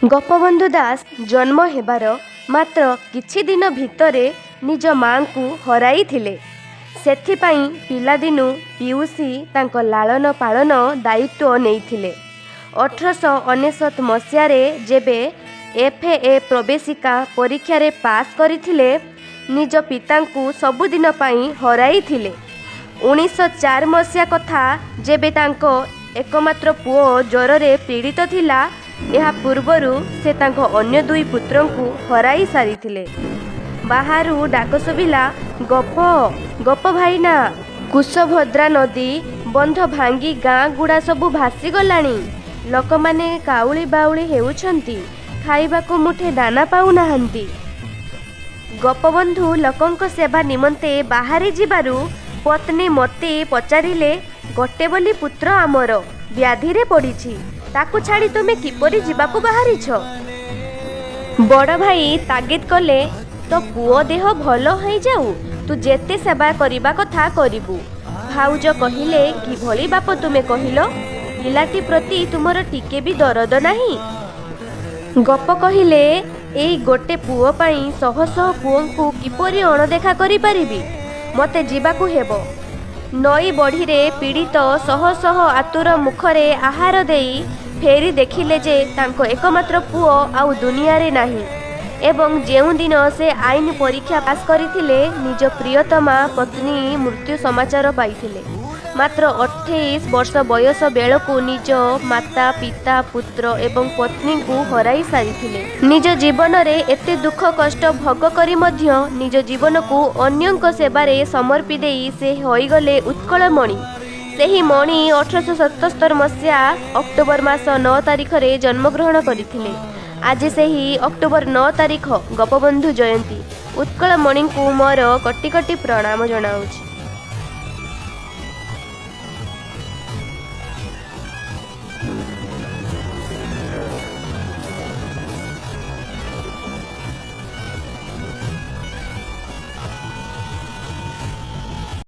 ଗୋପବନ୍ଧୁ ଦାସ ଜନ୍ମ ହେବାର ମାତ୍ର କିଛି ଦିନ ଭିତରେ ନିଜ ମାଆଙ୍କୁ ହରାଇଥିଲେ। ସେଥିପାଇଁ ପିଲାଦିନୁ ପିଉସୀ ତାଙ୍କ ଲାଳନ ପାଳନ ଦାୟିତ୍ୱ ନେଇଥିଲେ। 1899 ମସିହାରେ ଯେବେ ଏଫ୍. ଏ. ପ୍ରବେଶିକା ପରୀକ୍ଷାରେ ପାଶ୍ କରିଥିଲେ, ନିଜ ପିତାଙ୍କୁ ସବୁଦିନ ପାଇଁ ହରାଇଥିଲେ। 1904 ମସିହା କଥା, ଯେବେ ତାଙ୍କ ଏକମାତ୍ର ପୁଅ ଜ୍ୱରରେ ପୀଡ଼ିତ ଥିଲା। ଏହା ପୂର୍ବରୁ ସେ ତାଙ୍କ ଅନ୍ୟ ଦୁଇ ପୁତ୍ରଙ୍କୁ ହରାଇ ସାରିଥିଲେ। ବାହାରୁ ଡାକ ଶୁଭିଲା, "ଗୋପ, ଗୋପ ଭାଇନା, କୁଶଭଦ୍ରା ନଦୀ ବନ୍ଧ ଭାଙ୍ଗି ଗାଁ ଗୁଡ଼ା ସବୁ ଭାସିଗଲାଣି। ଲୋକମାନେ କାଉଳି ବାଉଳି ହେଉଛନ୍ତି, ଖାଇବାକୁ ମୁଠେ ଦାନା ପାଉନାହାନ୍ତି।" ଗୋପବନ୍ଧୁ ଲୋକଙ୍କ ସେବା ନିମନ୍ତେ ବାହାରି ଯିବାରୁ ପତ୍ନୀ ମତି ପଚାରିଲେ, "ଗୋଟେ ବୋଲି ପୁତ୍ର ଆମର ବ୍ୟାଧିରେ ପଡ଼ିଛି, ତାକୁ ଛାଡ଼ି ତୁମେ କିପରି ଯିବାକୁ ବାହାରିଛ?" ବଡ଼ଭାଇ ତାଗିଦ୍ କଲେ, "ତୋ ପୁଅ ଦେହ ଭଲ ହେଇଯାଉ, ତୁ ଯେତେ ସେବା କରିବା କଥା କରିବୁ।" ଭାଉଜ କହିଲେ, "କିଭଳି ବାପ ତୁମେ କହିଲ? ପିଲାଟି ପ୍ରତି ତୁମର ଟିକେ ବି ଦରଦ ନାହିଁ?" ଗୋପ କହିଲେ, "ଏଇ ଗୋଟେ ପୁଅ ପାଇଁ ଶହ ଶହ ପୁଅଙ୍କୁ କିପରି ଅଣଦେଖା କରିପାରିବି? ମୋତେ ଯିବାକୁ ହେବ।" ନଈ ବଢ଼ିରେ ପୀଡ଼ିତ ଶହ ଶହ ଆତୁର ମୁଖରେ ଆହାର ଦେଇ ଫେରି ଦେଖିଲେ ଯେ ତାଙ୍କ ଏକମାତ୍ର ପୁଅ ଆଉ ଦୁନିଆରେ ନାହିଁ ଏବଂ ଯେଉଁଦିନ ସେ ଆଇନ ପରୀକ୍ଷା ପାଶ୍ କରିଥିଲେ, ନିଜ ପ୍ରିୟତମା ପତ୍ନୀ ମୃତ୍ୟୁ ସମାଚାର ପାଇଥିଲେ। ମାତ୍ର 28 ବର୍ଷ ବୟସ ବେଳକୁ ନିଜ ମାତା, ପିତା, ପୁତ୍ର ଏବଂ ପତ୍ନୀଙ୍କୁ ହରାଇ ସାରିଥିଲେ। ନିଜ ଜୀବନରେ ଏତେ ଦୁଃଖ କଷ୍ଟ ଭୋଗ କରି ମଧ୍ୟ ନିଜ ଜୀବନକୁ ଅନ୍ୟଙ୍କ ସେବାରେ ସମର୍ପି ଦେଇ ସେ ହୋଇଗଲେ ଉତ୍କଳମଣି। ସେହି ମଣି 1877 ମସିହା ଅକ୍ଟୋବର ମାସ 9 ତାରିଖରେ ଜନ୍ମଗ୍ରହଣ କରିଥିଲେ। ଆଜି ସେହି ଅକ୍ଟୋବର 9 ତାରିଖ ଗୋପବନ୍ଧୁ ଜୟନ୍ତୀ। ଉତ୍କଳମଣିଙ୍କୁ ମୋର କୋଟି କୋଟି ପ୍ରଣାମ ଜଣାଉଛି।